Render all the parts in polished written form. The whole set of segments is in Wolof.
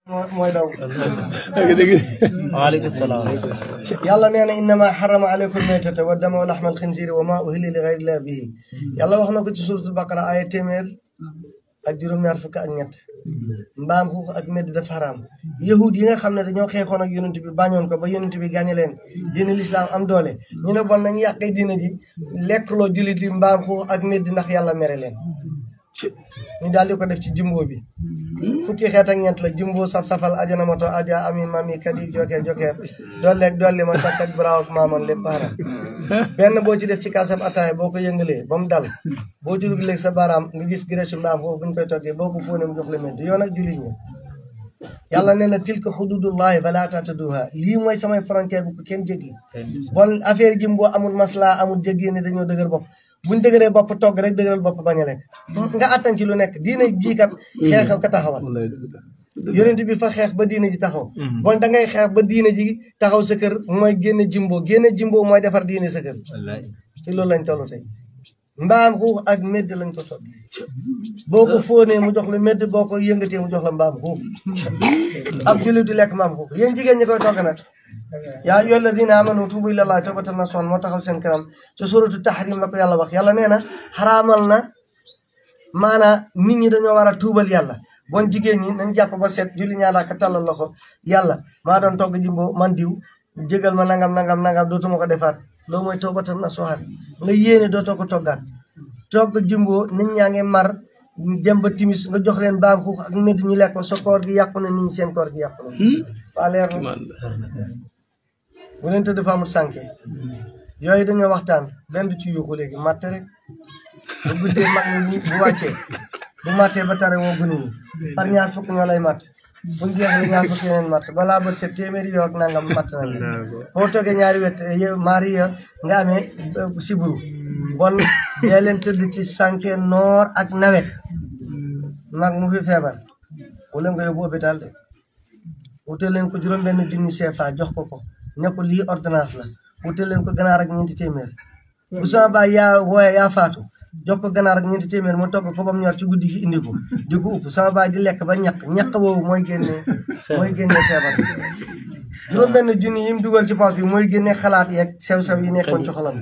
mooy daw. waaleykum salaam. yàlla nee na innama harrama alaykum maytata wa dama wa laxmal xinziiri wa maa uhilla li gayri llaahi bihi yàlla wax na ko ci suuratul baqara aaya téeméer ak juróom-ñaar fukk ak ñett mbaam xuux ak medd dafa xaraam yahud yi nga xam ne dañoo xeexoon ak yonent bi bañoon ko ba yonent bi gàñe leen diine lislaam am doole ñu ne bon nañ yàqee diine ji lekkloo jullit yi mbaam xuux ak medd ndax yàlla mere leen ñu daal di ko def ci jimbo bi fukki xeet ak ñeent la jimbo saf-safal ajana moto aja ami mami kadi jokeer jokeer dolleeg dolli ma takk ak braaw ak maamoon lépp haram benn boo ci def ci kaasab ataaya boo ko yëngalee ba mu dal boo ci dugg léegi sa baaraam nga gis giresu mbaam foofu buñ koy toggee boo ko fóonee mu jox la medd yoon ak jullit ñi yàlla nee na tilka xududullahi fala ta'taduha lii mooy samay frontière bu ko kenn jéggi bon affaire jimbo amul masla amul jéggi ne dañoo dëgër bopp buñ dëgëree bopp togg rek dëgëral bopp bañ a lekk nga attan ci lu nekk diine jii kat xeex ko taxawal yonent bi fa xeex ba diine ji taxaw bon da ngay xeex ba diine ji taxaw sa kër mooy génne jimbo mooy defar diine sa kër ci loolu lañ toll tey mbaam xuux ak medd lañ ko togg boo ko fóonee mu jox la medd boo ko yëngatee mu jox la mbaam xuux ab jullit du lekk mbaam xuux yéen jigéen ñi koy togg nag yaa ayyuha alladina amanu tuubu ilallahi tawbatan nasuhan moo taxaw seen kanam ci suratu tahrim la ko yàlla wax yàlla nee na xaraamal na maanaa nit ñi dañoo war a tuubal yàlla bon jigéen ñi nañ jàpp ba seet julli ñaar ka tàllal loxo yàlla maa doon togg jimbo man diw jégal ma nangam dootuma ko defaat loolu mooy tawbatan nasuhan nga yéene dootoo ko toggaat togg jimbo nit ñaa ngi mar dem ba timis nga jox leen baam xuux ak medd ñu lekk ko sa koor gi yàqu na nit ñi seen koor gi yàqu na waa leer na bu leen tëdd fa amul sànke yooyu dañoo waxtaan benn du ci yuuxu léegi matt rek bu guddee mag ñi bu wàccee bu mattee ba tare woo gune ñi par ñaar fukk ñoo lay matt buñ jeexee ñaar fukk yeneen matt balaa ba set téeméeri yoo ak nangam matt na boo toogee ñaari wet maari ya nga amee siburu bon dee leen tëdd ci sànke noor ak nawet mag mu fi feebar wala nga yóbbu hôpital de wutal leen ko juróom-benn junni CFA jox ko ne ko lii ordonnance la wutal leen ko ganaar ak ñeenti téeméer bu sama baay yaa faatu jox ko ganaar ak ñeenti téeméer mu togg ko ba mu ñor ci guddi gi indi ko di ko upp sama baay di lekk ba ñaq boobu mooy génne feebar juróom-benn junni yi mu dugal ci poos bi mooy génne xalaat yeeg sew-sew yi nekkoon ci xolam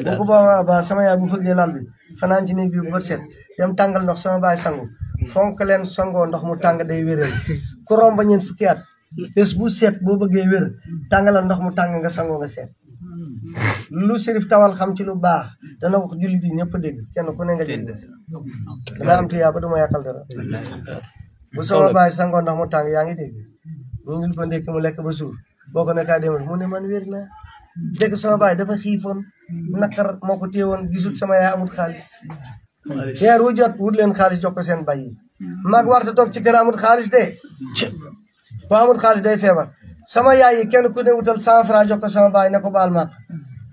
bu ko ba sama yaay bu fëggee lal bi fanaan ci néeg bi bu bët set dem tàngal ndox sama baay sangu fonk leen sangoo ndox mu tàng day wéral ku romb ñeent fukki at bés bu seet boo bëggee wér tàngalal ndox mu tàng nga sangoo nga seet lu Sérif Tawal xam ci lu baax dana wax jullit yi ñëpp dégg kenn ku ne nga dégg dana am te yaa ba duma yàqal dara bu sama baay sangoo ndox mu tàng yaa ngi dégg ñu ngi ko ndékk mu lekk ba suur boo ko nekkaa demal mu ne man wér naa dégg sama baay dafa xiifoon naqar moo ko téewoon gisul sama yaay amul xaalis weer wu jot wut leen xaalis jox ko seen bay yi mag warta toog ci kër amul xaalis de boo amul xaalis day feebar sama yaay yi kenn ku ne wutal 100 francs jox ko sama baay ne ko baal maaq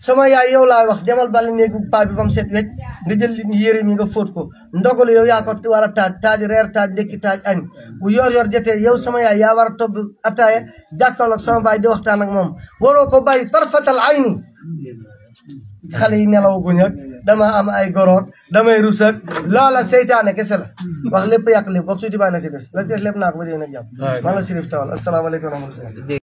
sama yaay yow laay wax demal bale néegu paa bi ba mu set wecc nga jël li yére mi nga fóot ko ndogalu yow yaa ko war a taaj reer taaj ndekki taaj añ bu yor jotee yow sama yaay yaa war a togg ataaya jàkkaarloog sama baay di waxtaan ak moom waroo ko bàyyi tarfatal ayni xale yi nelaw guñ ak dama am ay goroot damay rus ak loola seytaane kese la wax lépp yàq lépp bopp suuti bàyyi na ci des la des lépp naa ko ba dee nag jàmm man la Sérif Tawal asalaamaaleykum wa rahmatulah